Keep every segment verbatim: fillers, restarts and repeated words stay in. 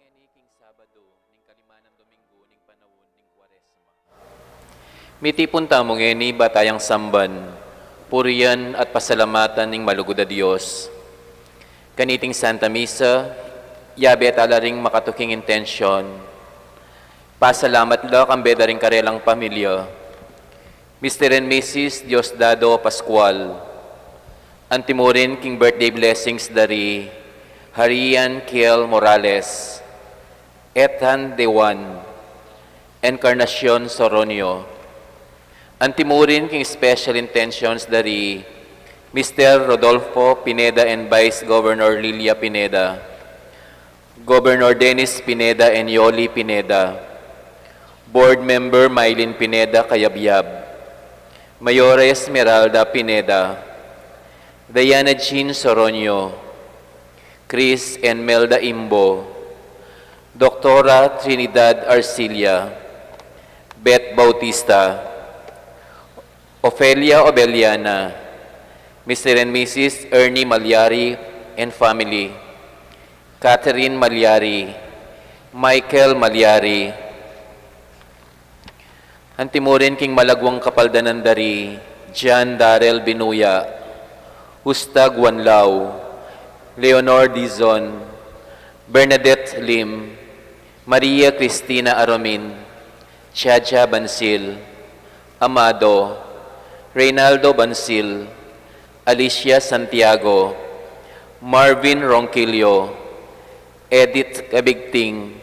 Ngeni king Sabado ning kalimanan Domingo ning panaun ning Kuaresma. Mitipun tamu ngeni ba tayang samban, purian at pasalamatan ning malugud a Dios. Kaniting Santa Misa, yabe tala ring makatuking intensyon. Pasalamat la kambe da ring karelang pamilya. Mister and Missus Diosdado Pascual. Antimurin king birthday blessings da ri Harian Kiel Morales, Ethan Dewan, Encarnacion Soronio. Antimurin king special intentions da ri Mister Rodolfo Pineda and Vice Governor Lilia Pineda, Governor Dennis Pineda and Yoli Pineda, Board Member Mylene Pineda Cayabyab, Mayora Esmeralda Pineda, Diana Jean Soronio, Chris and Melda Imbo, Doctora Trinidad Arcilla, Beth Bautista, Ofelia Obeliana, Mister and Missus Ernie Malyari and family, Catherine Malyari, Michael Malyari. Antimurin king malagwang kapaldanan da ri John Darrell Binuya, Justa Guanlao, Leonor Dizon, Bernadette Lim, Maria Cristina Aromin, Chacha Bansil, Amado, Reynaldo Bansil, Alicia Santiago, Marvin Ronquillo, Edith Cabigting,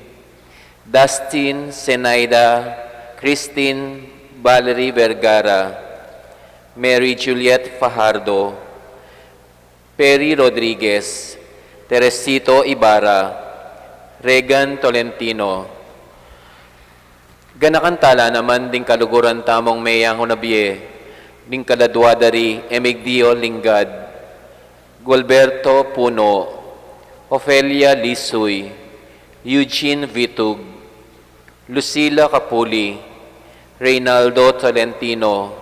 Dustin Zenaida, Christine Valerie Vergara, Mary Juliet Fajardo, Perry Rodriguez, Teresito Ibarra, Regan Tolentino. Ganakan tala naman ding kaluguran tamung meyang unabie, ding kaladua da ri Emigdio Lingad, Gualberto Puno, Ofelia Lisuy, Eugene Vitug, Lucila Capuli, Reynaldo Tolentino,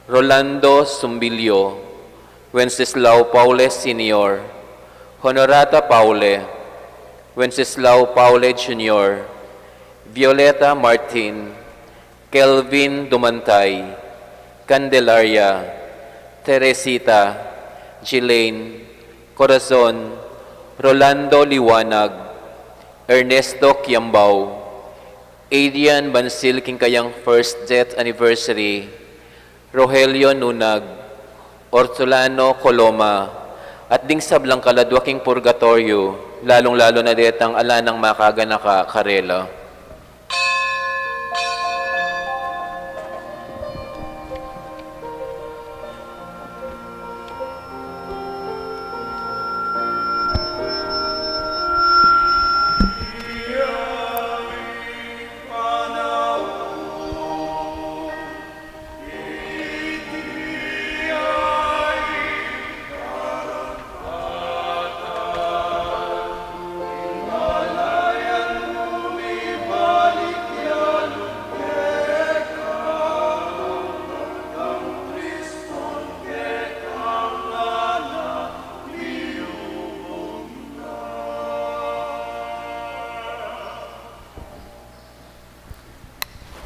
Rolando Sumbilio, Wenceslao Paule Senior, Honorata Paule, Wenceslao Paule Junior, Violeta Martin, Kelvin Dumantay, Candelaria, Teresita, Jelaine, Corazon, Rolando Liwanag, Ernesto Kiambao, Adrian Bansil king kayang first death anniversary, Rogelio Nunag, Ortolano Coloma, at ding sablang kaladua king purgatoryo, lalung-lalo na detang ala nang makaganaka karela.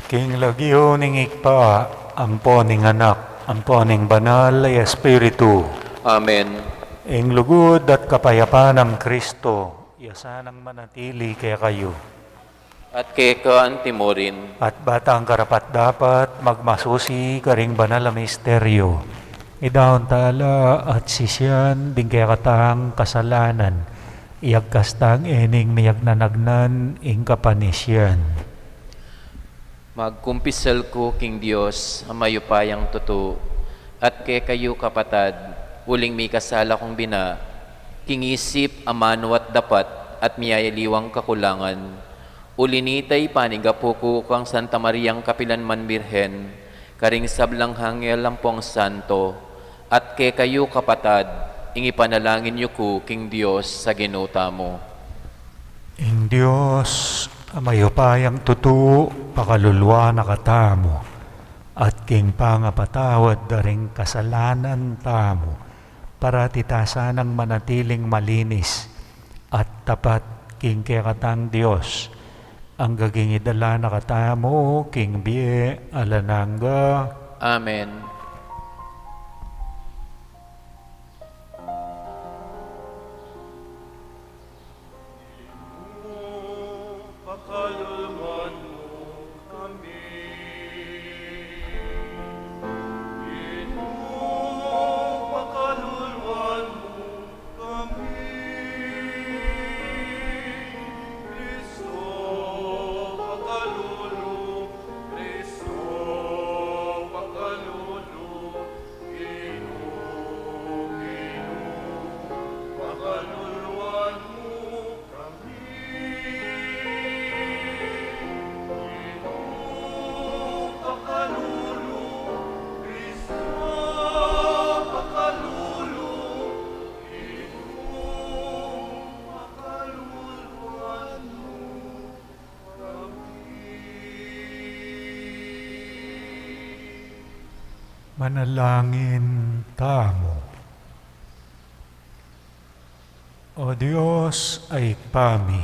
King lagyu ning Ibpa, ampo ning Anak, ampo ning Banal a Espiritu. Amen. Ing lugud at kapayapan nang Kristo, iya sanang manatili kekayu. At keka antimurin. At batang karapat-dapat, magmasusi karing banal a misteryo. Idaun tala at sisian ding kekatang kasalanan. Iyagkas tang ening miyagnanagnan ing kapanisian. Magkumpisal ku king Dios a mayupayang tutu, at kekayu kapatad, uling mikasala kung bina, king isip, amanu at dapat, at miyayaliwang kakulangan. Uli nita ipanigapu ku kang Santa Mariang kapilan man Birhen, karing sablang anghel ampong santo, at kekayu kapatad, ing ipanalangin yu ku king Dios a Ginu tamu. Ing Dios a mayupayang tutu, pakaluluan na katamu, at king pangapatawad da ring kasalanan tamu, parati ta sanang manatiling malinis at tapat king kekatang Dios, anggang idala na katamu king bie alang angga. Amen. Pakaluluan mu kami. Ginu, pakaluluan mu kami. Kristo, pakalulu, Kristo, pakalulu, Ginu, Ginu, pakaluluan mu kami. Manalangin tamu. O Dios a Ibpa mi,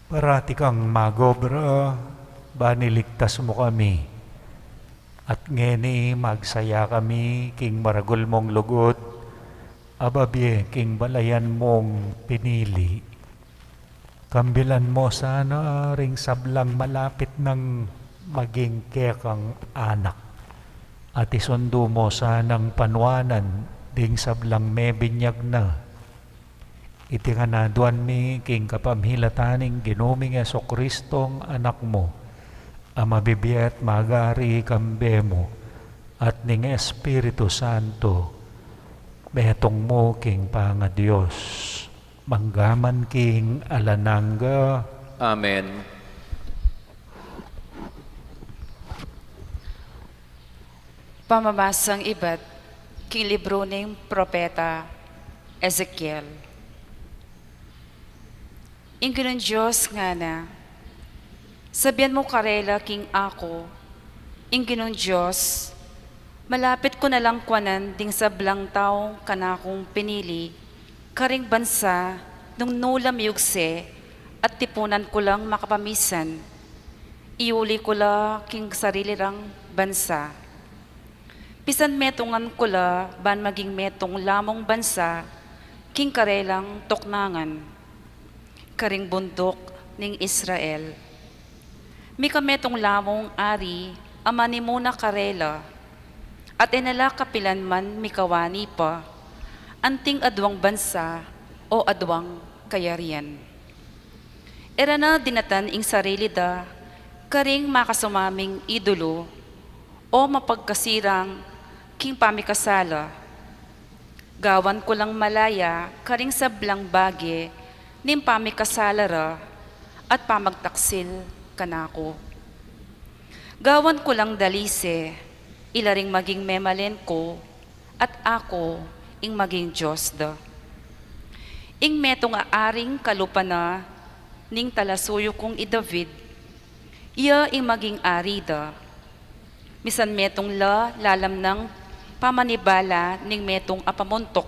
parati kang mag-obra ban iligtas mu kami, at ngeni magsaya kami king maragul mung lugud, a babie king balayan mung pinili. Kambilan mu sana ring sablang malapit nang maging kekang anak, at isundu mu sanang panuanan ding sablang mebinyag na. Iti ngan aduan mi king kapamilatan ning Ginu ming Jesucristong Anak mu, a mabibie at magari kambe mu, at ning Espiritu Santo, metung mu king pangaDios, mangga man king alang angga. Amen. Pamabasang ibat king libru ning propeta Ezekiel. Ing Ginung Dios ngana, sabian mu karela king aku, ing Ginung Dios, malapit ku na lang kuanan ding sablang taung kanakung pinili, karing bansa nung nu la miyugse at tipunan ku lang makapamisan. Iuli ku la king sarili rang bansa. Pisan metungan ku la ban maging metung la mung bansa king karelang tuknangan, karing bunduk ning Israel. Mika metung la mung ari a manimuna karela, at e na la kapilan man mikawani pa anting aduang bansa o aduang kayarian. E ra na dinatan ing sarili da karing makasumaming idulu o mapagkasirang king pamikasala. Gawan ku lang malaya karing sablang bage ning pamikasala ra at pamagtaksil kanaku. Gawan ku lang dalise, ila ring maging memalen ku, at aku ing maging Dios da. Ing metung a aring kalupa na ning talasuyu kung i David, iya ing maging ari da. Misan metung la lalam nang pamanibala ning metung a pamuntuk,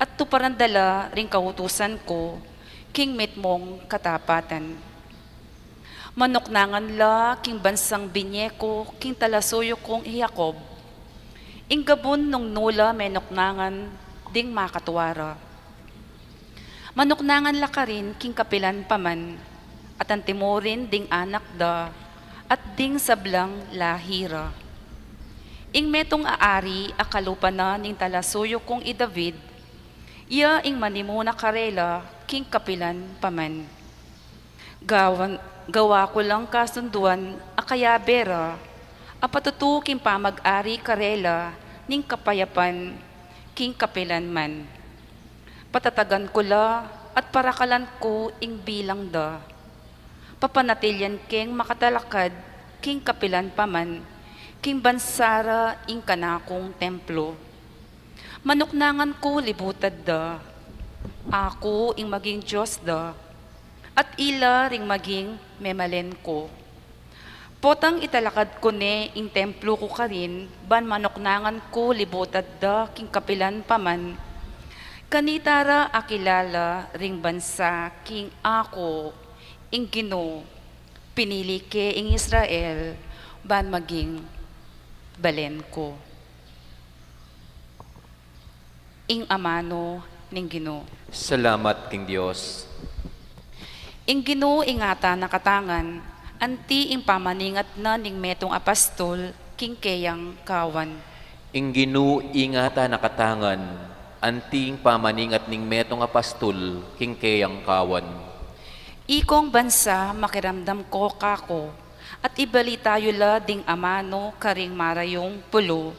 at tuparan da la ring kautusan ku king mitmung katapatan. Manuknangan la king bansang binie ku king talasuyu kung i Jacob, ing gabun nung nu la menuknangan ding makatua ra. Manuknangan la karin king kapilan pa man, at antimurin ding anak da at ding sablang lahi ra. Ing metung a ari a kalupa na ning talasuyu kung i David, iya ing manimuna karela king kapilan pa man. Gawan, gawa ku lang kasunduan a kayabe ra a patutu king pamag-ari karela ning kapayapan king kapilan man. Patatagan ku la at parakalan ku ing bilang da. Papanatilian keng makatalakad king kapilan pa man king bansa ra ing kanakung templo. Manuknangan ku libutad da. Aku ing maging Dios da, at ila ring maging memalen ku. Potang italakad ku ne ing templo ku karin ban manuknangan ku libutad da king kapilan pa man, kanita ra akilala ring bansa king aku, ing Ginu, pinili ke ing Israel ban maging balen ku. Ing amanu ning Ginu. Salamat king Dios. Ing Ginu ingatan na katangan, anti ing pamaningat na ning metung a pastul king keyang kawan. Ing Ginu ingatan na katangan, anti ing pamaningat ning metung a pastul king keyang kawan. Ikong bansa, makiramdam ko kaku, at ibalita yu la ding amanu karing marayung pulu.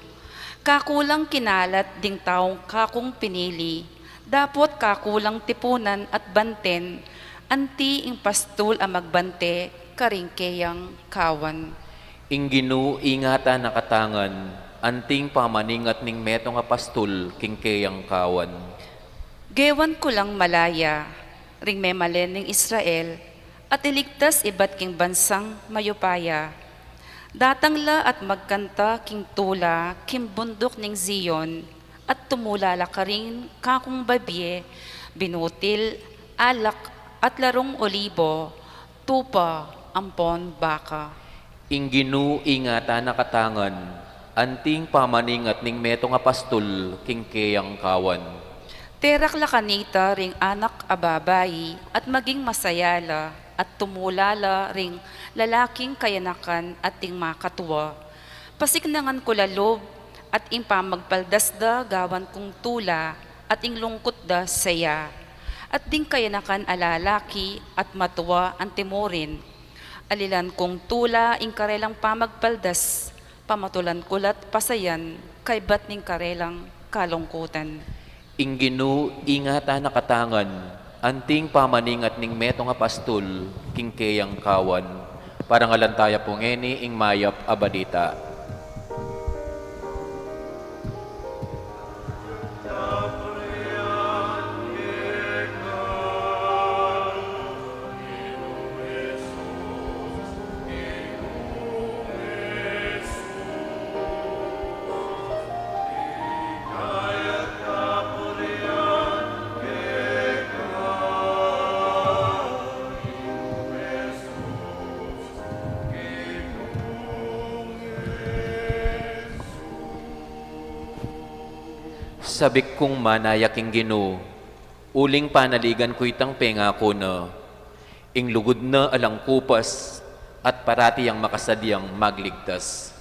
Kaku lang kinalat ding taung kakung pinili, dapot kaku lang tipunan at banten, anti ing pastul a magbante karing keyang kawan. Ing Ginu ingatan na katangan, anti ing pamaningat ning metung a pastul king keyang kawan. Gewan ku lang malaya ring memalen ning Israel, at iligtas ibat king bansang mayupaya. Datang la at magkanta king tula king bunduk ning Zion, at tumula la karin kakung babie, binutil, alak, at larung olibo, tupa, ampon baka. Ing Ginu ingatan na katangan, anti ing pamaningat ning metung a pastul king keyang kawan. Terak la kanita ring anak a babai, at maging masaya la, at tumula la ring lalaking kayanakan at ding makatua. Pasiknangan ku la lub, at ing pamagpaldas da gawan kung tula, at ing lungkut da saya. At ding kayanakan a lalaki at matua antimurin, Alilan kung tula ing karelang pamagpaldas, pamatulan ku la't pasayan kaybat ning karelang kalungkutan. Ing Ginu ingatan a katangan, anting pamaningat ning metung a pastul king keyang kawan. Parangalan taya pu ngeni ing mayap a balita. Sabik kung manaya king Ginu, uling panaligan ku itang pengaku na, ing lugud na alang kupas, at parati yang makasadyang magligtas.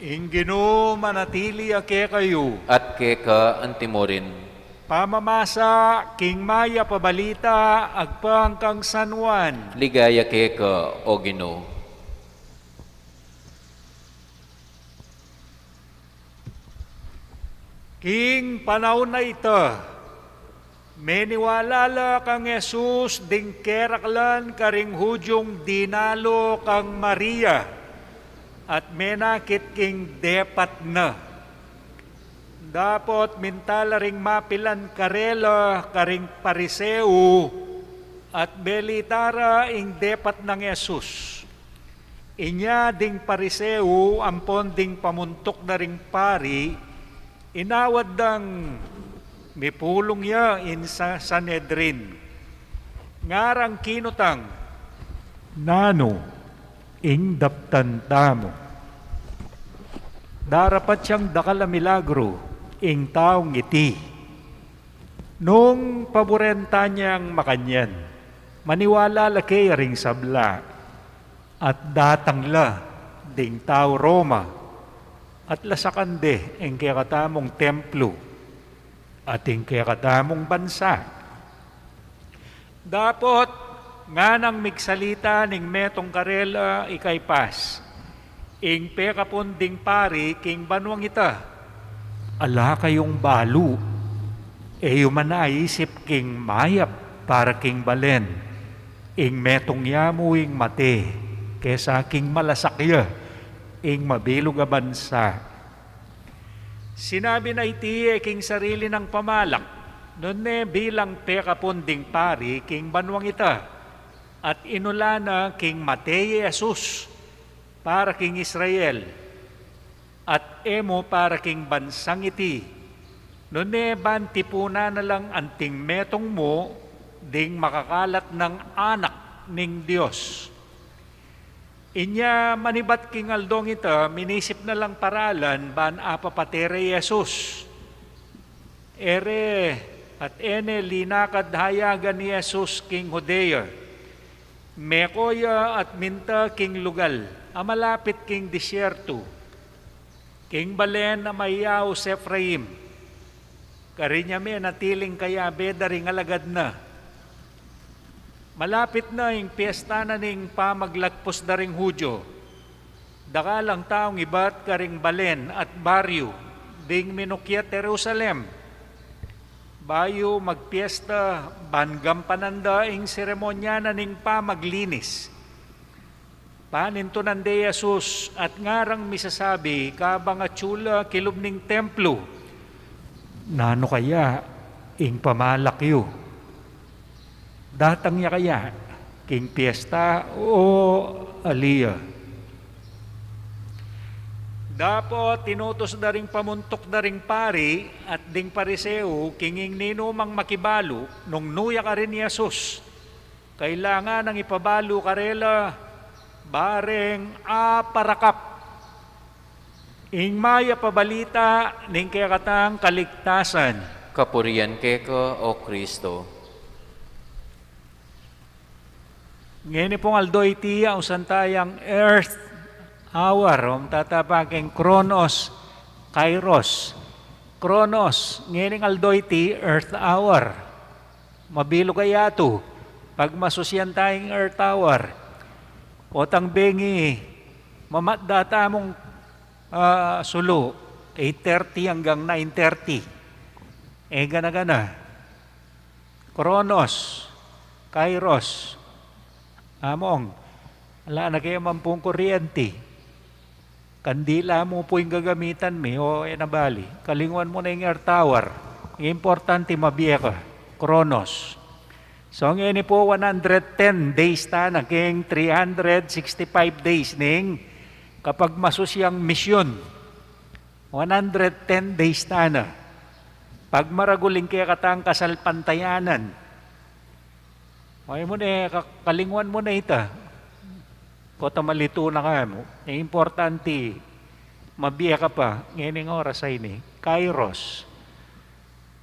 Ing Ginu manatili ya kekayu. At keka antimurin. Pamamasa king mayap a balita agpang kang San Juan. Ligaya keka, O Ginu. King panaun a ita, meniwala la kang Jesus ding keraklan karing Hudyung dinalu kang Maria, at menakit king depat na. Dapot minta la ring mapilan karela karing Pariseo, at belita ra ing depat nang Jesus. Inya ding Pariseo ampon ding pamuntuk da ring pari, inawad dang mipulung ya ing Sa-, Sanedrin. Ngarang kinutang, "Nanu ing daptan tamu? Darapat yang dakal a milagru ing taung iti." Nung paburen tanyang makanyan, maniwala la keya ring sabla, at datang la ding tau Roma, at lasakan de ing kekatamung templo at ing kekatamung bansa. Dapot nganang migsalita ning metung karela i Caifas, ing pekapun ding pari king banuang ita. Ala kayung balu, e yu man aisip king mayap para king balen ing metung ya mu ing mate, kesa king malasak ya ing mabilug a bansa. Sinabi na iti e king sarili nang pamalak, nune bilang pekapun ding pari king banuang ita, at inula na king mate i Jesus para king Israel, at e mu para king bansang iti, nune ban tipunan na lang anting metung mu ding makakalat nang Anak ning Dios. Inya manibat king aldong ita, minisip na lang paralan ban apapate re i Jesus. E re at e ne linakad hayagan i Jesus king Judea. Meko ya at minta king lugal a malapit king disyerto, king balen a mayaus Efraim, karin ya menatiling kayabe da ring alagad na. Malapit na ing piesta na ning pamaglagpus da ring Judio. Dakal ang taung ibat karing balen at baryu ding minukyat Jerusalem, bayu magpiesta ban gampanan da ing seremonya na ning pamaglinis. Panintunan de i Jesus at ngarang misasabi kabang atyu la kilub ning templo, "Nanu kaya ing pamalak yu? Datang ya kaya king piesta o ali ya?" Dapot inutus da ring pamuntuk da ring pari at ding Pariseo, king ninumang makibalu, nung nu ya karin i Jesus, kailangan nang ipabalu karela, bareng aparakap ing mayap a balita ning kekatang kaligtasan. Kapurian keka, O Kristo. Ngeni pung aldo iti, ausan tayang Earth Hour, o tatapa king Chronos, Kairos. Chronos, ngeni aldo iti, Earth Hour. Mabilug a yatu, pagmasusian tayang Earth Hour. Potang bengi, mamatda tamung, ah, sulu, eight thirty hanggang nine thirty. E gana-gana. Chronos, Kairos. Among, ala na ke man pung kuryenti. Kandila mu pu ing gagamitan mi, o e na bali. Kalingwan mu na ing Earth Hour. Importante mabie ka. Chronos. So, ngeni pu one hundred ten days tana, king three hundred sixty-five days ning kapagmasusiang misyon. One hundred ten days tana. Pagmaragul ing kekatang kasalpantayanan. O, e mu ne, ka-, kalingwan mu na ita. Kota malitu na ka mu. E, importante, mabie ka pa. Ngening oras a ini. Kairos.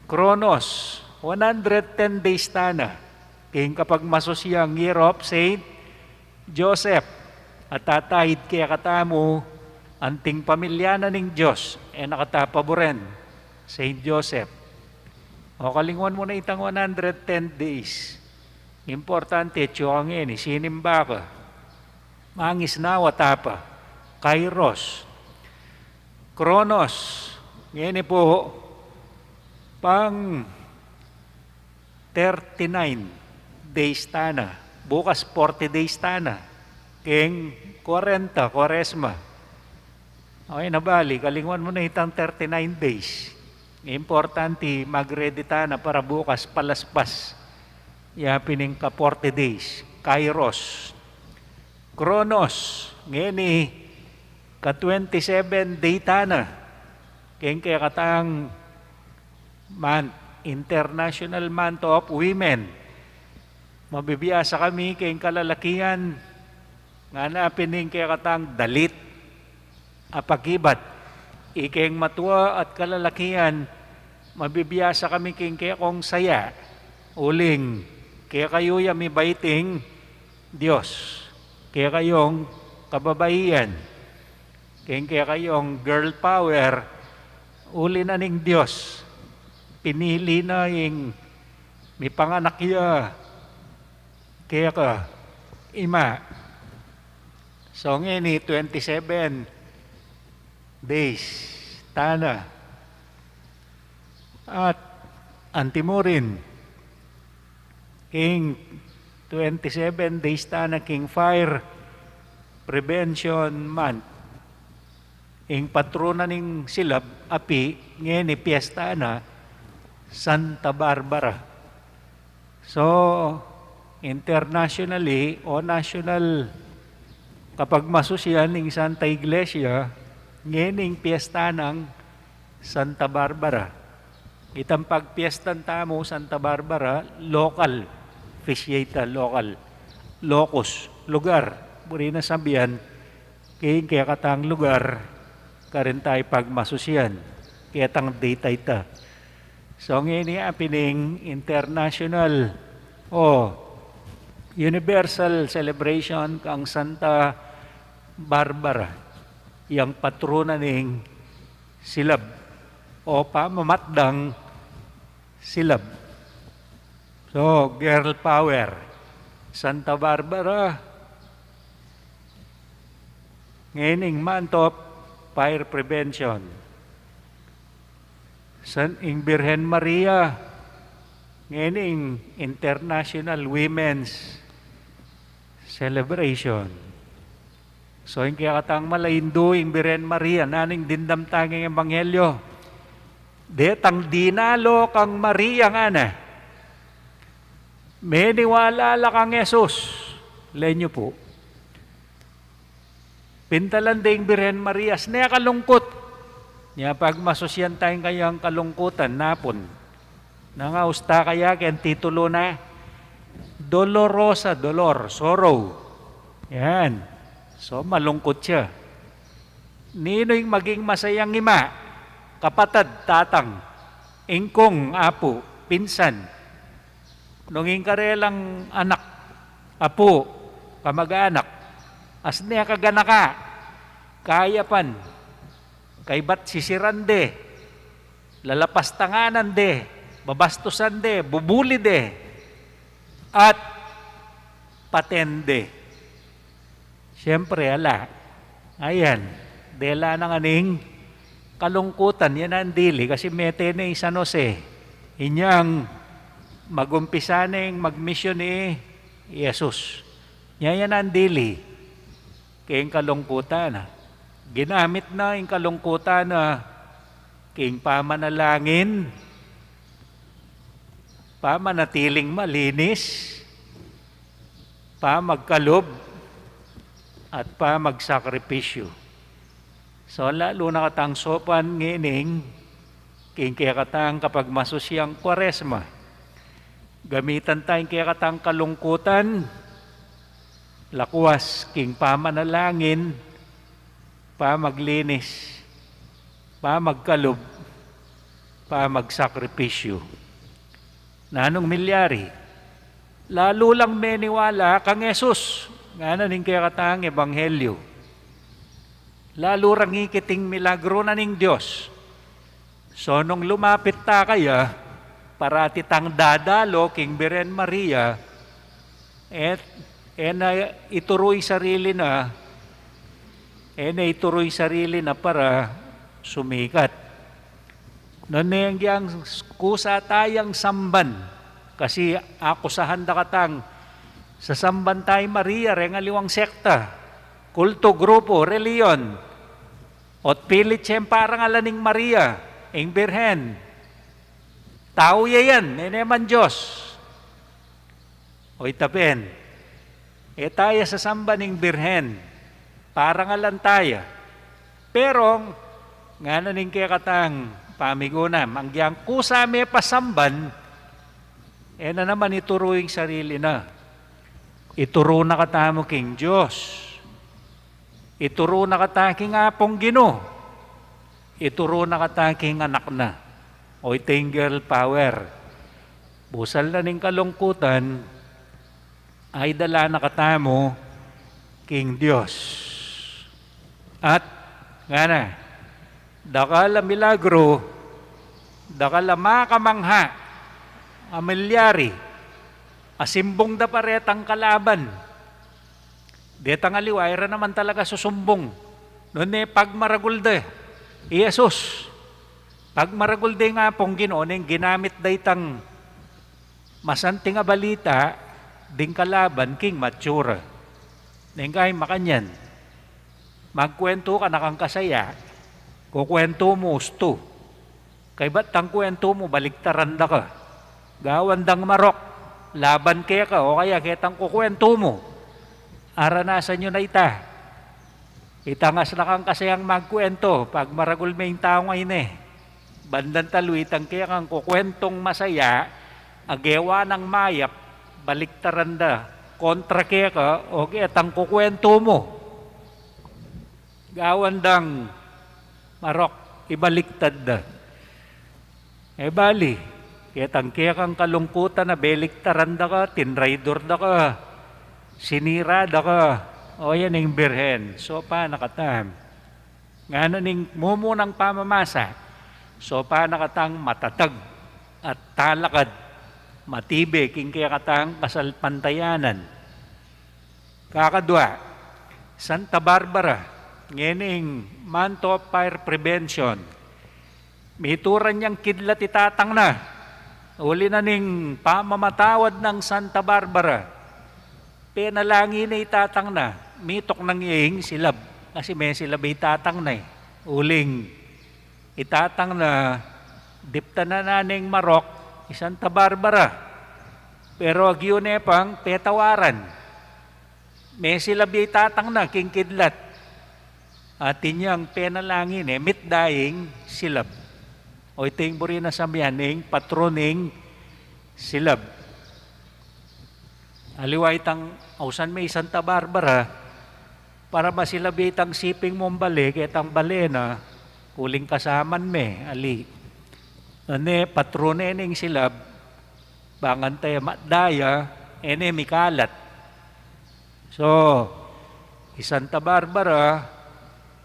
Chronos. One hundred ten days tana. King kapagmasusiang Year of Saint Joseph. At tataid kekatamu, anting pamilya na ning Dios, e na kata paburen, Saint Joseph. O, kalingwan mu na itang one hundred ten days. Importante, atyu ka ngeni, sinimba ka. Mangisnawa ta pa. Kairos. Chronos. Ngeni pu, pang thirty-nine days tana. Bukas forty days tana. King kwarenta, Kwaresma. O, e na bali, kalingwan mu na itang thirty-nine days. Importante, mag-ready tana para bukas palaspas ya pin ing ka forty days. Kairos. Chronos. Ngeni, ka twenty-seven day tana. King kekatang month, International Month of Women. Mabibiasa kami king kalalakian, ngana pin ing kekatang dalit a pakibat. Ikeng matua at kalalakian, mabibiasa kami king kekong saya. Uling, kekayu ya mibait ing Dios. Kekayung kababaian. King kekayung girl power, uli na ning Dios, pinili na ing mipanganak ya keka ima. So, ngeni twenty-seven days tana. At antimurin, king twenty-seven days tana king Fire Prevention Month. Ing patrona ning silab, api, ngeni piesta na, Santa Barbara. So, internationally o national, kapagmasusian ning Santa Iglesia, ngening piesta nang Santa Barbara. Itang pagpiestan tamu Santa Barbara, local, officiate, local, locus, lugar. Buri na sabian, king kekatang lugar, karin tayu pagmasusian, ketang dita ita. So, ngeni apining international o universal celebration kang Santa Barbara, yang patrona ning silab o pamamatdang silab. So, girl power, Santa Barbara, ngening month of fire prevention. San ing Birhen Maria, ngening International Women's Celebration. So, ing kekatang mala Hindu, ing Birhen Maria, nanu ing dimdam tang ebanghelyo? Detang dinalo kang Maria, ngana, meniwala la kang Jesus. Lenyu pu. Pintalan de ing Birhen Maria, as ne kalungkut. Nya pagmasusyan taya ing kayang kalungkutan, napun. Nung austa kaya keng titulu na, Dolorosa, dolor, sorrow. Yan. So, malungkut ya. Ninu ing maging masayang ima, kapatad, tatang, ingkung, apu, pinsan? Nung ing karelang anak, apu, kamag-anak, as ne kaganaka, kayapan, kaybat sisiran de, lalapastanganan de, babastusan de, bubuli de, at paten de. Siyempre, ala. Ayan, dela na ngan ing kalungkutan, yan ang dili, kasi mete ne i San Jose. Inyang magumpisa ne ing magmisyon i Jesus. Nya yan ang dili keng kalungkutan na. Ginamit na ing kalungkutan na king pamanalangin, pamanatiling malinis, pamagkalub, at pamagsakripisyu. So, lalu na katang saupan ngening king kekatang kapagmasusyang Kwaresma. Gamitan taya ing kekatang kalungkutan, lakwas king pamanalangin, pamaglinis, pamagkalub, pamagsakripisyu. Nanung milyari? Lalu lang meniwala kang Jesus, ngana ning kekatang ebanghelyu. Lalu rang ikit ing milagru na ning Dios. So, nung lumapit ta kaya, parati tang dadalo king Birhen Maria, e, e na ituru ing sarili na, e na ituru ing sarili na para sumikat. Nune, agyang kusa tayang samban, kasi akusahan da katang sasamban taya i Maria reng aliwang sekta, kultu, grupu, relihiyon, ot pilit yang parangalan ing Maria, ing Birhen. Tau ya yan, e ne man Dios. O ita pin, e taya sasamban ing Birhen, parangalan taya. Pero, ngana ning kekatang pamigunam, agyang kusa me pasamban, e na naman ituru ing sarili na. Ituru na katamu king Dios. Ituru na kata king Apung Ginu. Ituru na kata king Anak na. O ita ing girl power. Busal na ning kalungkutan, ay dala na katamu king Dios. At, ngana, dakal a milagru, dakal a makamangha a milyari, asimbung da pa retang kalaban. Detang aliwa, e ra naman talaga susumbung. Nune, pagmaragul da i Jesus. Pagmaragul da ing Apung Ginu, neng ginamit da itang masanting a balita ding kalaban king matsura. Neng kay makanyan, magkuwentu ka na kang kasaya, kukuwentu mu ustu. Kaybat tang kuwentu mu, baliktaran da ka. Gawan dang marok, laban keka, o kaya ketang kukuwentu mu. Aranasan yu na ita. Itang asna kang kasayang magkuwentu, pagmaragul me ing tau ngeni. Bandang talu, itang kekang kukuwentung masaya, a gewa nang mayap, baliktaran da. Kontra keka, o ketang kukuwentu mu. Gawan dang marok, ibaliktad da. E bali, ketang kekang kalungkutan a beliktaran da ka, tinraidur da ka, sinira da ka, o yan ing Birhen, saupan na kata. Ngana ning mumunang pamamasa, saupan na katang matatag at talakad, matibe king kekatang kasalpantayanan. Kakadua, Santa Barbara, ngening month of fire prevention. Mituran yang kidlat i tatang na. Uli na ning pamamatawad nang Santa Barbara, penalangin ne i tatang na. Mituk nang ing silab. Kasi mesilab i tatang na e. Uling i tatang na, diptan na neng marok i Santa Barbara. Pero agyu ne pang petawaran. Mesilab ya i tatang na king kidlat. Atin yang penalangin e, mitda ing silab. O ito ing buri na samian ing patron ning silab. Aliwa itang ausan me i Santa Barbara, para masilab ya itang siping mung bale, ketang bale na, uling kasaman me, ali. Nune, patron ne ning silab, bang kanita e matda ya, e ne mikalat. So, i Santa Barbara,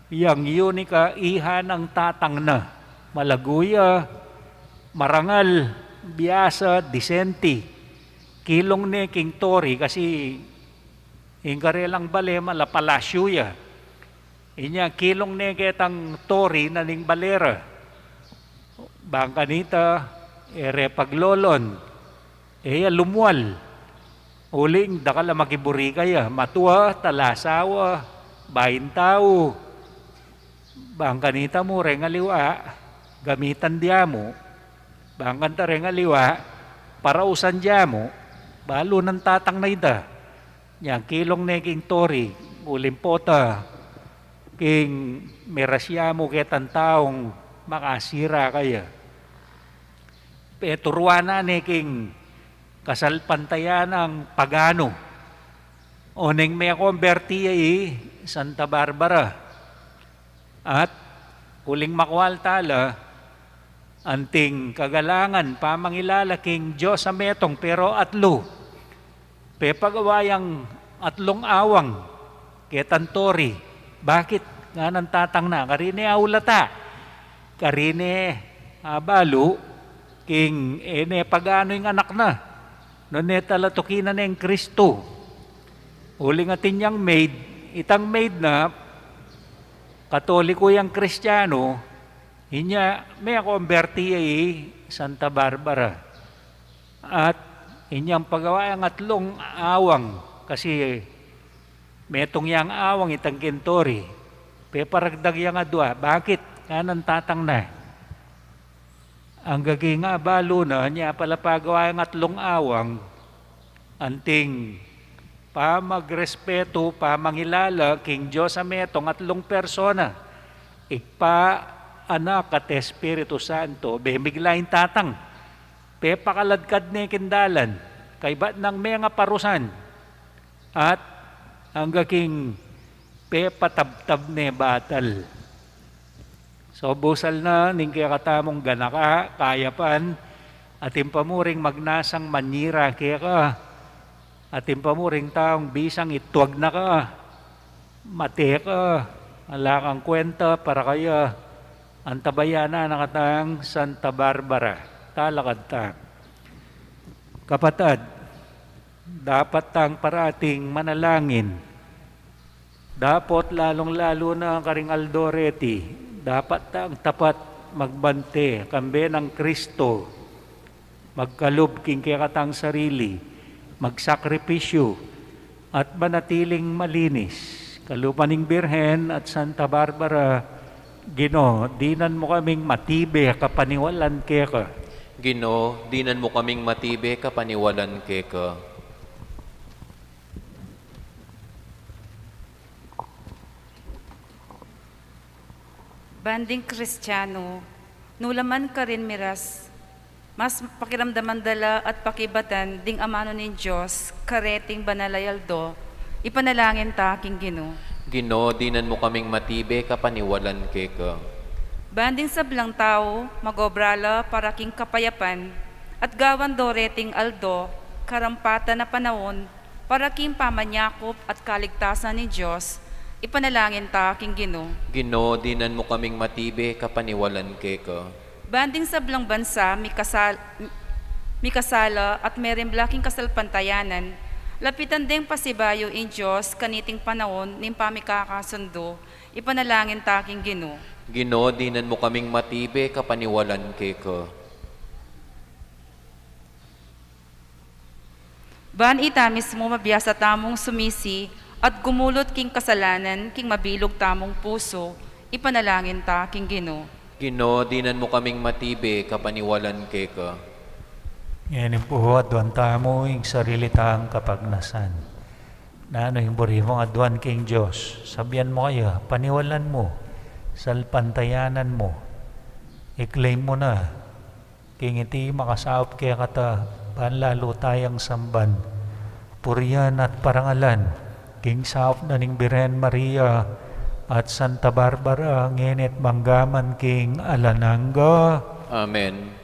yang unika iha nang tatang na. Malagu ya, marangal, biasa, disenti. Kilung ne king torre kasi ing karelang bale mala palasyu ya. Inya kilung ne ketang torre na ning bale ra. Bang kanita, e re paglolon. E ya lumwal. Uling dakal a makiburi kaya, matua, talasawa, baing tau. Bang kanita mu reng aliwa, gamitan dia mu. Bang kanita reng aliwa, parausan dia mu. Balu nang tatang na ita. Nyang kilung ne king torre, uling pota king miras ya mu ketang taung makasira kaya. Peturuan na ne king kasalpantayanang pagano. Oneng mekomberti ya i Santa Barbara. At uling makwal tala, anting kagalangan, pamangilala king Dios a metung, pero atlu. Pepagawa yang atlung awang ketang torre. Bakit? Nganang tatang na, karine aulata. Karine abalu, king e ne pagano ing anak na. Nune talatuki na neng Kristo. Uling atin yang maid, itang maid na, Katoliko yang Kristiano, inya mekomberti ya i Santa Barbara. At inyang pagawa yang atlung awang, kasi metung yang awang itang king torre. Peparagdag yang adua, bakit? Nganang tatang na. Angga king abalu na, inya pala pagawa yang atlung awang, anting pamagrespetu, pamangilala king Dios a metung, atlung persona, Ibpa, Anak, at Espiritu Santo, bemigla ing tatang. Pepakaladkad ne king dalan, kaybat nang mengaparusan, at angga king pepatabtab ne batal. So, busal na ning kekatamung ganaka, kayapan, atin pa mu ring magnasang manyira keka, atin pa mu ring taung bisang itwag na ka, mate ka, ala kang kwenta para kaya, antabayanan na katang Santa Barbara. Talakad ta. Kapatad, dapat tang parating manalangin. Dapot lalung-lalu na karing aldo reti, dapat tang tapat magbante, kambe nang Kristo, magkalub king kekatang sarili, magsakripisyu, at manatiling malinis. Kalupa ning Birhen at Santa Barbara, Ginu, dinan mu kaming matibe kapaniwalan keka. Ginu, dinan mu kaming matibe kapaniwalan keka. Banding Kristiano, nulaman karin miras, mas pakiramdaman da la at pakibatan ding amanu ning Dios kareting banal a aldo, ipanalangin ta king Ginu. Ginu, dinan mu kaming matibe kapaniwalan keka. Banding sablang tau, magobra la para king kapayapan, at gawan do reting aldo, karampatan a panaun, para king pamanyakup at kaligtasan ning Dios, ipanalangin ta king Ginu. Ginu, dinan mu kaming matibe kapaniwalan keka. Banding sablang bansa mikasal-, mikasala at merimbla king kasalpantayanan, lapitan deng pasibayu ing Dios kaniting panaun ning pamikakasundu, ipanalangin ta king Ginu. Ginu, dinan mu kaming matibe kapaniwalan keka. Ban ita mismu mabiasa tamung sumisi at gumulut king kasalanan king mabilug tamung pusu, ipanalangin ta king Ginu. Ginu, dinan mu kaming matibe kapaniwalan keka. Ngeni pu, aduan tamu ing sarili tang kapagnasan. Nanu ing buri mung aduan king Dios? Sabian mu kaya, paniwalan mu, salpantayanan mu, i-claim mu na. King iti makasaup kekata, ban lalu tayang samban, purian at parangalan, king saup na ning Birhen Maria at Santa Barbara, ngeni at manggaman king alang angga. Amen.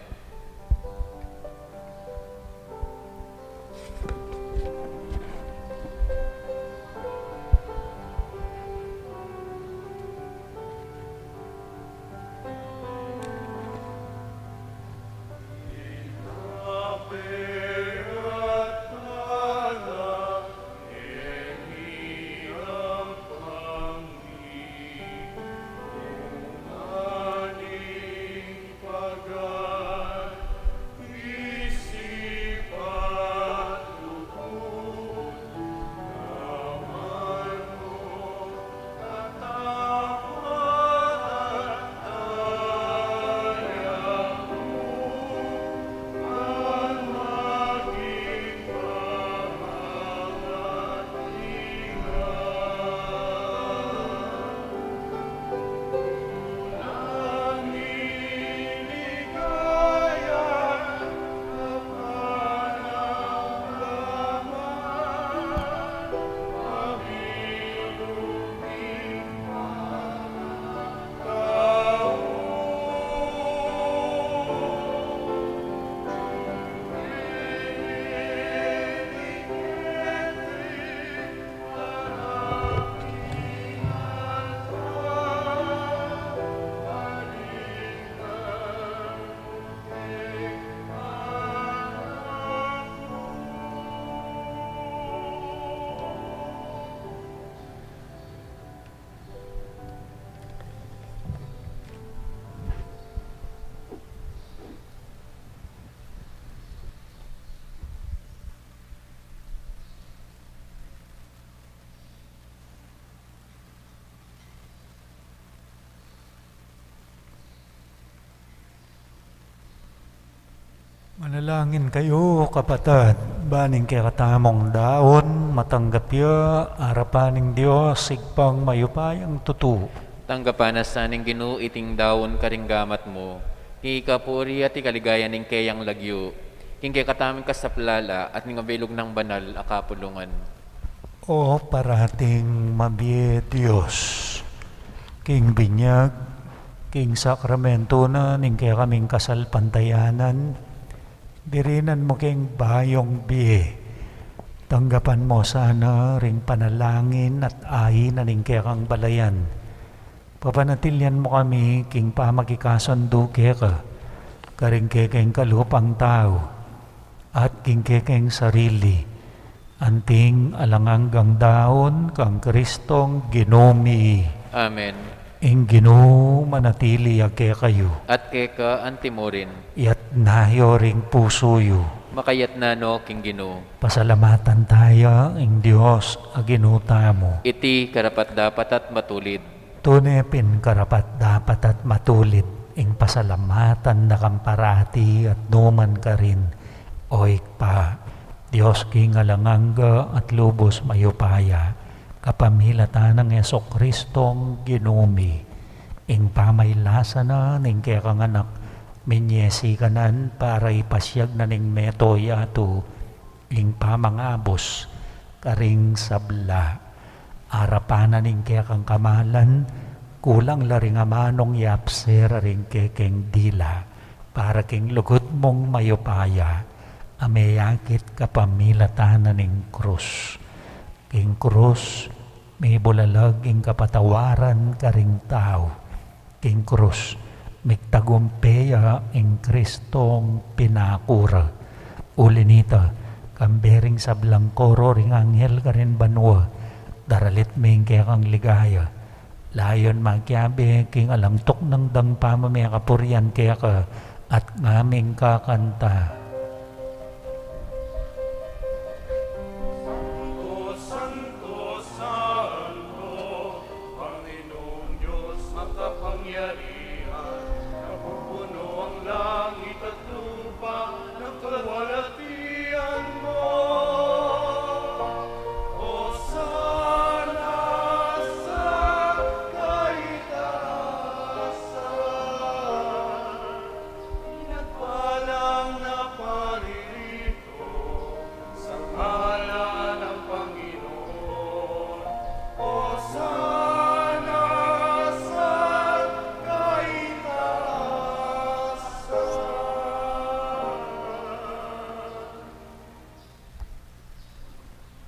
Manalangin kayu, kapatad, ban ing kekatamung daun matanggap ya arapan ning Dios, Ibpang mayupayang tutu. Tanggapan na sa ning Ginu iting daun karing gamat mu, king kapurian at kaligayan ning keyang lagyu, king kekatamung kasaplalan at ning abilug nang banal a kapulungan. O parating mabie Dios, king binyag, king sakramento na ning kekaming kasalpantayanan, dirinan mu king bayung bie. Tanggapan mu sana ring panalangin at ain na ning kekang balayan. Papanatilian mu kami king pamakikasundu keka, karing kekeng kalupang tau, at king kekeng sarili, anting alang anggang daun kang Kristong Ginu mi. Amen. Ing Ginu manatili ya kekayu. At keka antimurin. Iyatas yu ring pusu yu. Makayatas na no king Ginu. Pasalamatan taya ing Dios a Ginu tamu. Iti karapat-dapat at matulid. Tune pin karapat-dapat at matulid ing pasalamatan da kang parati at nu man karin, o Ibpa, Dios king alang angga at lubus mayupaya, kapamilatan nang Jesucristong Ginu mi. Ing pamailasa na ning kekang anak, minyesi kanan para ipasiag na ning mabilug a yatu ing pamangabus karing sabla. Arapan na ning kekang kamalan, kulang la ring amanung yapse ring kekeng dila, para king lugud mung mayupaya, a meyakit kapamilatan na ning krus. King krus, mibulalag ing kapatawaran karing tau. King krus, migtagumpe ya ing Kristong pinaku ra. Uli nita, kambe ring sablang koro ring anghel karin banua, daralit mi ing kekang ligaya. Layun makiabe king alang tuknang dang pamamie kapurian keka at ngaming kakanta. Santo, santo, santo, Panginoong Diyos makapangyarihan, napupuno ang langit at lupa ng kaluwalhatian mo. O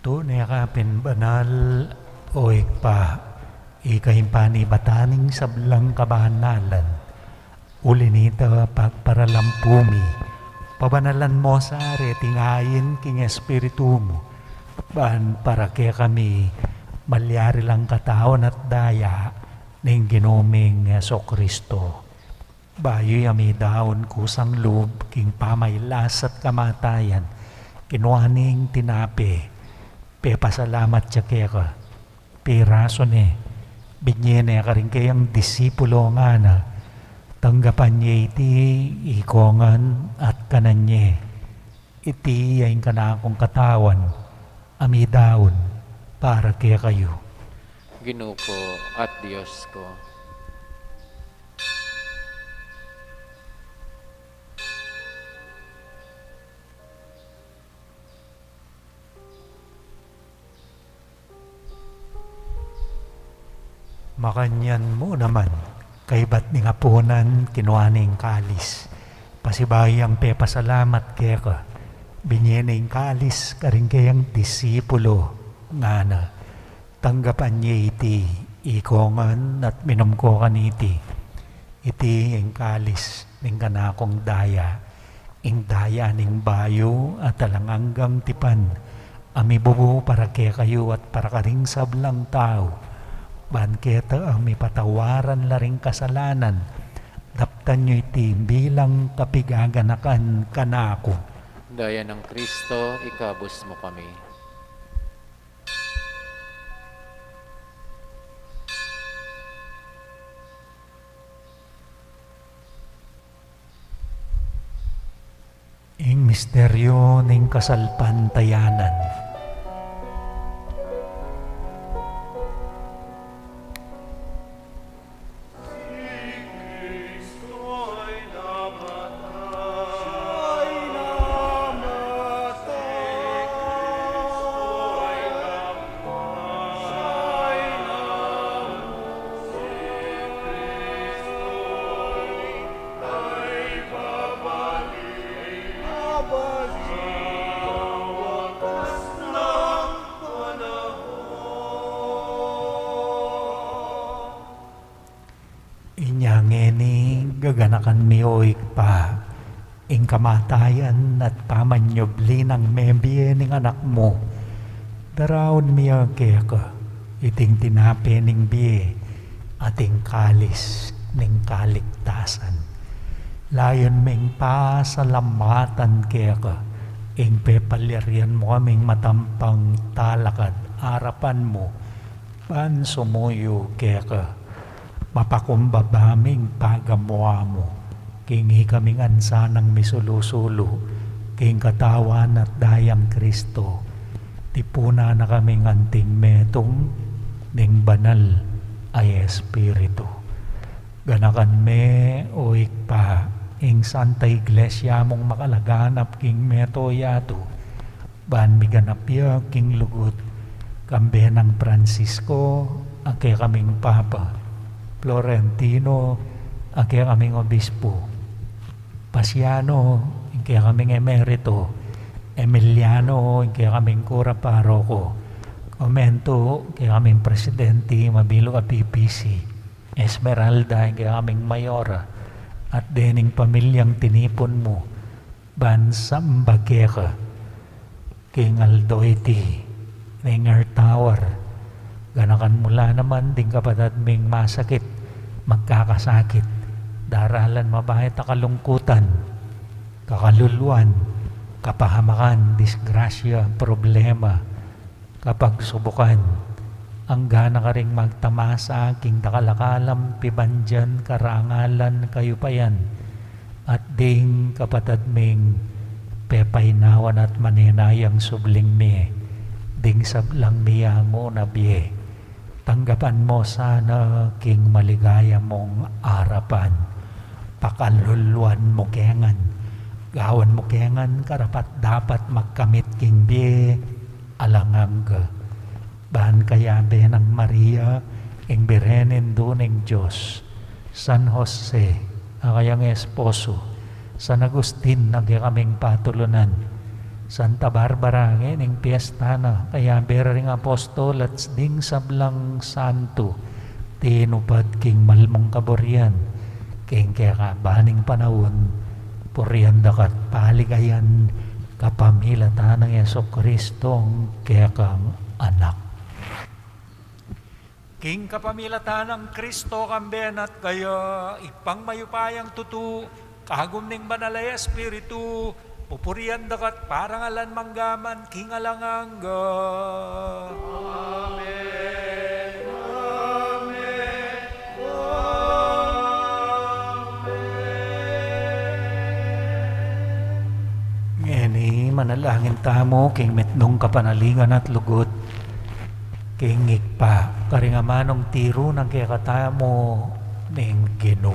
Tune ka pin banal, o Ibpa, ika ing panibatan ning sablang kabanalan. Uli na nita, pagparalampu mi, pabanalan mu sa reting ain king Espiritu mu, ban para kekami malyari lang katawan at daya ning Ginu ming Jesucristo. Bayu ya midaun kusang lub king pamailas at kamatayan, kinua ne ing tinape, pepasalamat ya keka, pirasu ne, binie ne karing kayang disipulo, ngana: Tanggapan ye iti ikongan at kanan ye. Iti ya ing kanakung katawan a midaun para kekayu. Ginu ku at Dios ku. Makanyan mu naman, kaybat ning apunan, kinua ne ing kalis. Pasibayu yang pepasalamat keka, binie ne ing kalis karing kayang disipulo, ngana: Tanggapan ye iti ikongan at minum ko kaniti. Iti ing kalis ning kanakung daya, ing daya ning bayu at alang anggang tipan, a mibubu para kekayu at para karing sablang tau, ban keta a mipatawaran la ring kasalanan. Daptan yu iti bilang kapigaganakan kanaku. Daya nang Kristo, ikabus mu kami. Ing misteryu ning kasalpantayanan. Inya ngeni gaganakan mi, o Ibpa, ing kamatayan at pamanyubli nang mebie ning Anak mu. Daraun mi ya keka iting tinape ning bie at ing kalis ning kaligtasan. Layun ming pasalamatan keka ing pepalyarian mu kaming matampang talakad arapan mu, ban sumuyu keka. Mapakumbaba ming pagamu-amu king ikaming ansanang misulu-sulu king katawan at dayang Kristo, tipunan na kaming anting metung ning Banal a Espiritu. Ganakan me, o Ibpa, ing Santa Iglesia mung makalaganap king mabilug a yatu, ban miganap ya king lugud, kambe nang Francisco a kekaming Papa, Florentino a kekaming Obispo, Pasiano ing kekaming Emerito, Emiliano ing kekaming Kura Paroko, Comento ing kekaming Presidente, mabilug a P P C, Esmeralda ing kekaming Mayora, at dening pamilyang tinipun mu ban samba keka king aldo iti ning Earth Hour. Ganakan mu la naman ding kapatad ming masakit, magkakasakit, daralan mabayat a kalungkutan, kakaluluan, kapahamakan, disgrasya, problema, kapagsubukan, angga na karing magtamasa king dakal a kalam, pibandian, karangalan, kayupayan, at ding kapatad ming pepainawan at manenayang subling mie, ding sablang miyangu na bie. Tanggapan mu sana king maligaya mung arapan. Pakaluluan mu kengan, gawan mu kengan karapat-dapat magkamit king bie alang angga. Ban kayabe nang Maria, ing Birhen Indu ning Dios, San Jose a kayang esposo, San Agustin a kekaming patulunan, Santa Barbara, ngening piesta na, kayabe ra ring apostol at ding sablang santu, tinupad king malmung kaburian, king kekaban ning panaun, purian daka't paligayan, kapamilatan nang Jesucristo, kekang Anak. King kapamilatan nang Kristo, kambe na at kaya, Ibpang mayupayang tutu, kagum ning Banal a Espiritu, pupurian daka't parangalan manggaman king alang angga. Amen. Amen. Amen. Ngeni, manalangin tamu king mitmung kapanaligan at lugud. King Ibpa, karing amanung tiru nang kekatamu ning Ginu.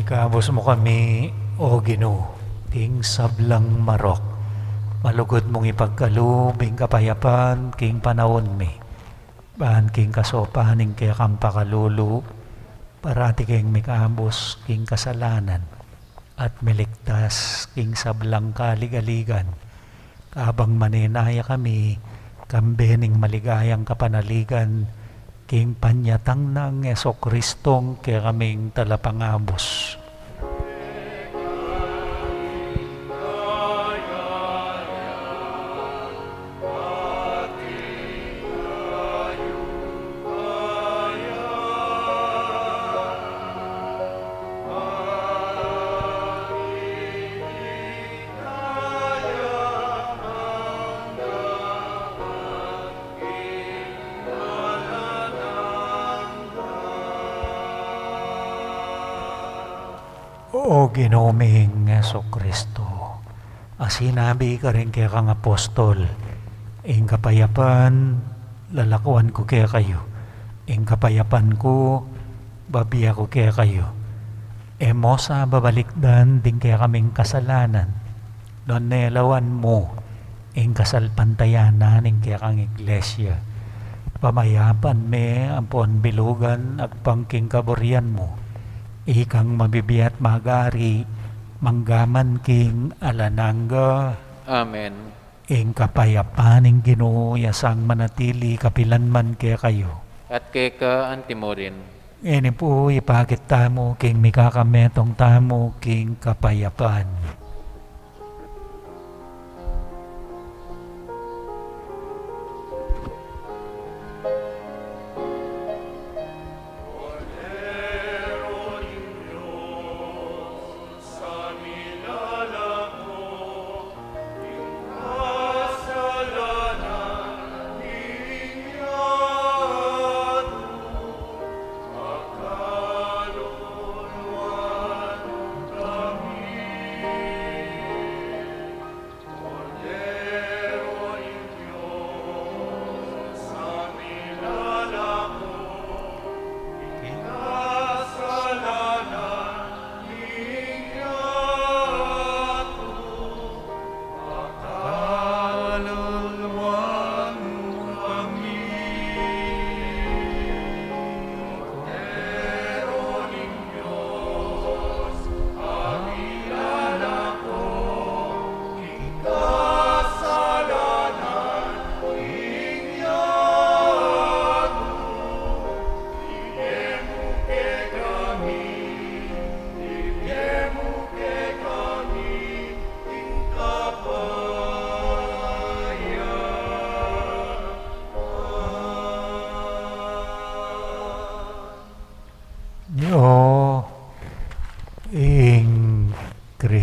Ikabus mu kami, O Ginu, king sablang marok. Malugud mung ipagkalub ing kapayapan king panaun mi. Ban king kasopan ning kekang pakalulu, parati keng mikabus king kasalanan at miligtas king sablang kaligaligan. Kabang manenaya kami, kambe ning maligayang kapanaligan, king panyatang nang Jesucristong kekaming Talapangabus. O Ginu ming Jesucristo, a sinabi karing kekang apostol, ing kapayapan lalakuan ku kekayu, ing kapayapan ku babie ku kekayu. E mu sa babalikdan ding kekaming kasalanan, nune lawan mu ing kasalpantayanan ning kekang Iglesia. Pamayapan me ampon bilugan agpang king kaburian mu. Ikang mabibie at magari manggaman king alang angga. Amen. Ing kapayapan ning Ginu ya sang manatili kapilan man kekayu. At keka anti murin. Ngeni pu, ipakit tamu king mikakametung tamu king kapayapan.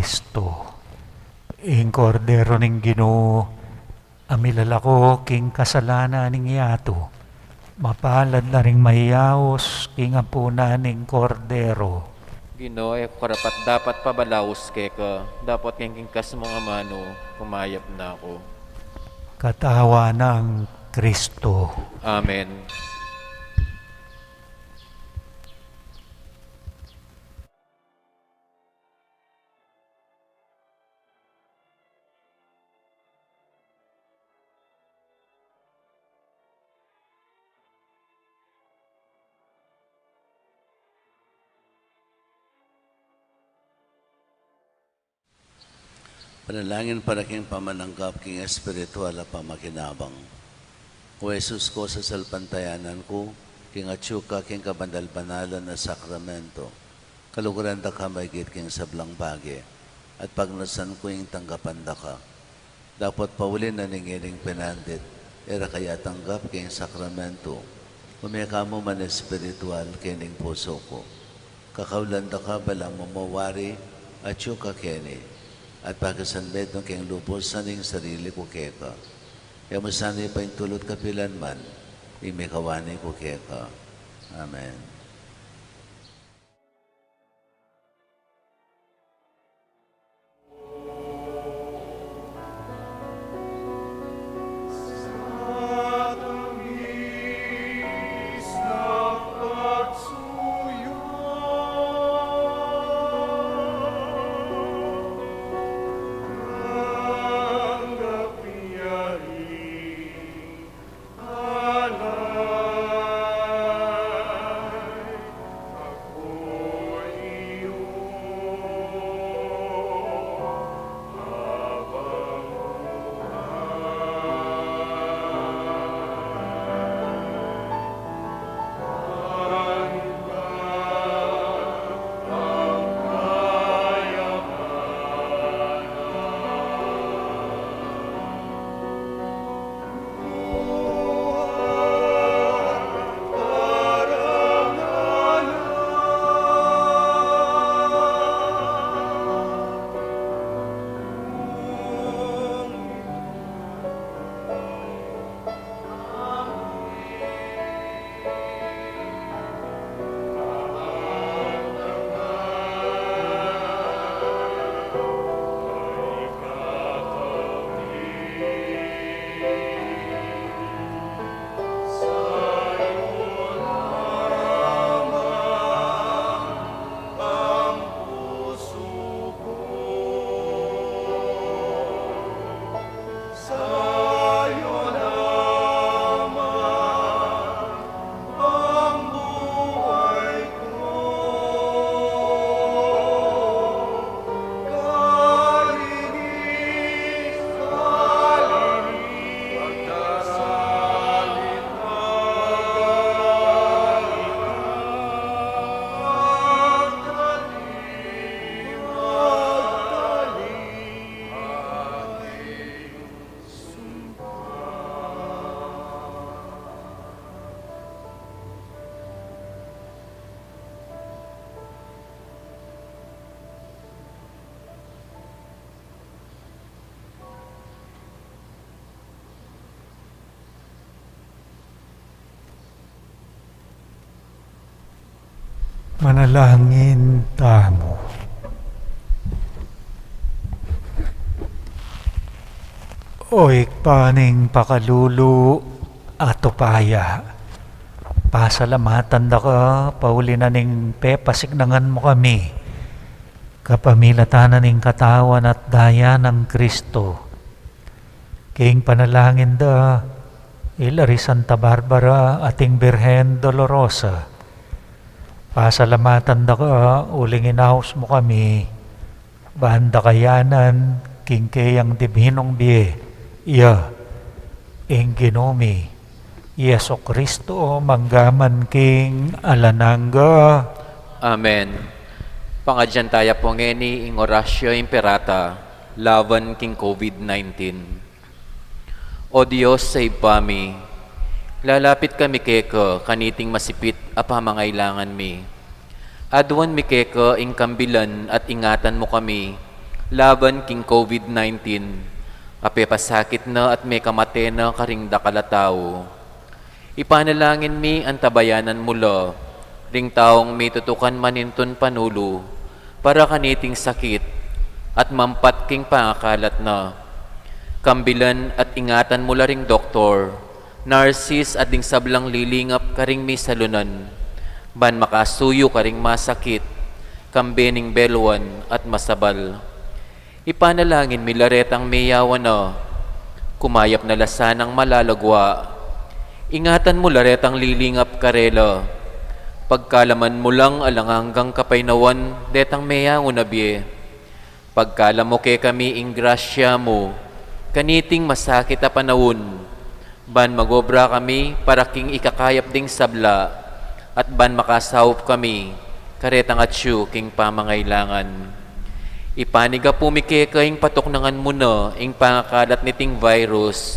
Kristo, ing Kordero ning Ginu, a milalako king kasalanan ning yatu. Mapalad la ring mayaus king apunan ning Kordero. Ginu, e ku karapat-dapat pabalaus keka, dapot king kingkas mung amanu, kumayap na ku. Katawan nang Kristo. Amen. Panalangin para king pamananggap king espiritual a pamakinabang. O Jesus ku, sasalpantayanan ku king atyu ka king kabanal-banalan a sakramento. Kaluguran da ka maigit king sablang bage, at pagnasan ku ing tanggapan da ka. Dapot pauli na ning ining penandit, e ra ka atanggap king sakramento, ume ka mu man espiritual king pusu ku. Kakaulan da ka balang mamawari, atyu ka keni, at pakisanmetung king lubus ing sarili ku keka. E mu sana ipaintulut kapilan man ing mikawani ku keka. Amen. Manalangin tamu. O Ibpa ning pakalulu at upaya, pasalamatan da ka, pauli na ning pepasignangan mu kami kapamilatan na ning katawan at daya nang Kristo. King panalangin da i Larisa, Santa Barbara, at ing Birhen Dolorosa, pasalamatan da ka uling inaus mu kami, ban da ka yanan king keyang dibinung bie, iya ing Ginu mi Jesucristo, mangga man king alang angga. Amen. Pangadyan taya pu ngeni ing Oratio Imperata lawan king COVID nineteen. O Dios a Ibpa mi, lalapit kami keka kaniting masipit a pamangailangan mi. Aduan mi keka ing kambilan at ingatan mu kami Laban king COVID nineteen, a pepasakit na at mekamate na karing dakal a tau. Ipanalangin mi antabayanan mu la ring taung mitutukan manintun panulu para kaniting sakit at mampat king pangakalat na. Kambilan at ingatan mu la ring doktor, narsis at ding sablang lilingap karing misalunan, ban makasuyu karing masakit, kambe ning beluan at masabal. Ipanalangin mi la retang meyawan na, kumayap na la sanang malalagwa. Ingatan mu la retang lilingap karela. Pagkalaman mu lang alang anggang kapaynawan detang meyangu na bie. Pagkalam mu kekami ing grasya mu, kaniting masakit a panaun, ban magobra kami para king ikakayap ding sabla, at ban makasaup kami karetang atyu king pamangailangan. Ipanigapu mi keka ing patuknangan mu na ing pangakalat niting virus,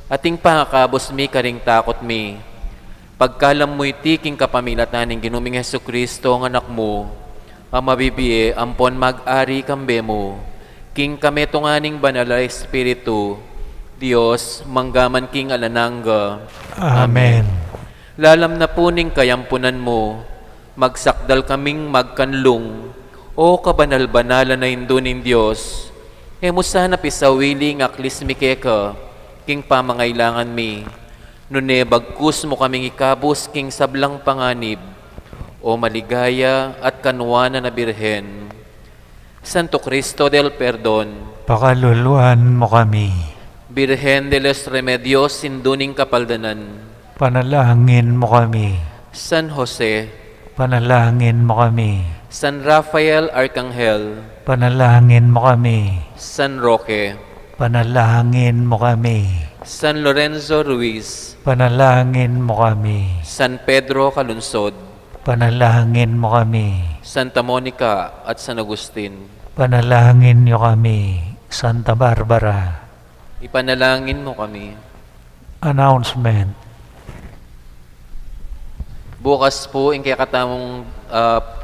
at ing pangakabus mi karing takut mi. Pagkalam mu iti king kapamilatan ning Ginu ming Jesucristo, ang Anak mu, a mabibie ampon mag-ari kambe mu, king kametungan ning Banal a Espiritu, Dios, manggaman king alang angga. Amen. Lalam na pu ning kayampunan mu, magsakdal kaming magkanlung, O kabanal-banalan a Indu ning Dios, e mu sana pisawili ing aklis mi keka king pamangailangan mi, nune bagkus mu kaming ikabus king sablang panganib, O maligaya at kanuanan a Birhen. Santo Cristo del Perdon, pakaluluan mu kami. Birhen de los Remedios, Indu ning Kapaldanan, panalangin mu kami. San Jose, panalangin mu kami. San Rafael Arkanghel, panalangin mu kami. San Roque, panalangin mu kami. San Lorenzo Ruiz, panalangin mu kami. San Pedro Calungsod, panalangin mu kami. Santa Monica at San Agustin, panalangin yu kami. Santa Barbara, ipanalangin mu kami. Announcement. Bukas pu ing kekatamung, ah,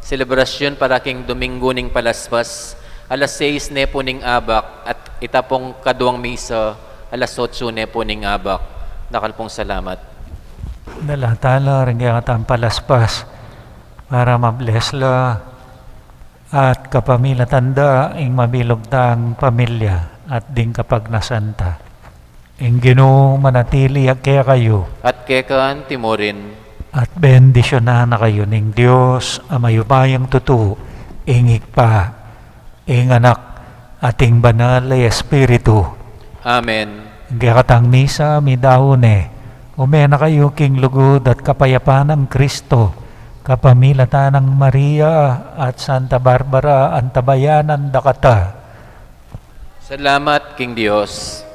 selebrasyun para king Domingo ning Palaspas, alas seis ne pu ning abak, at ita pung kaduang misa, alas otso ne pu ning abak. Dakal pung salamat. Dala tala ring kekatamung Palaspas para ma-bless la at kapamilatan da ing mabilug tang pamilya at ding kapagnasan ta. Ing Ginu manatili ya kekayu. At keka mu rin. At bendisyunan na kayu ning Dios a mayupayang tutu, ing Ibpa, ing Anak, at ing Banal a Espiritu. Amen. Ing kekatang misa midaun ne. Ume na kayu king lugud at kapayapan nang Kristo, kapamilatan nang Maria at Santa Barbara, antabayanan da kata. Salamat king Dios.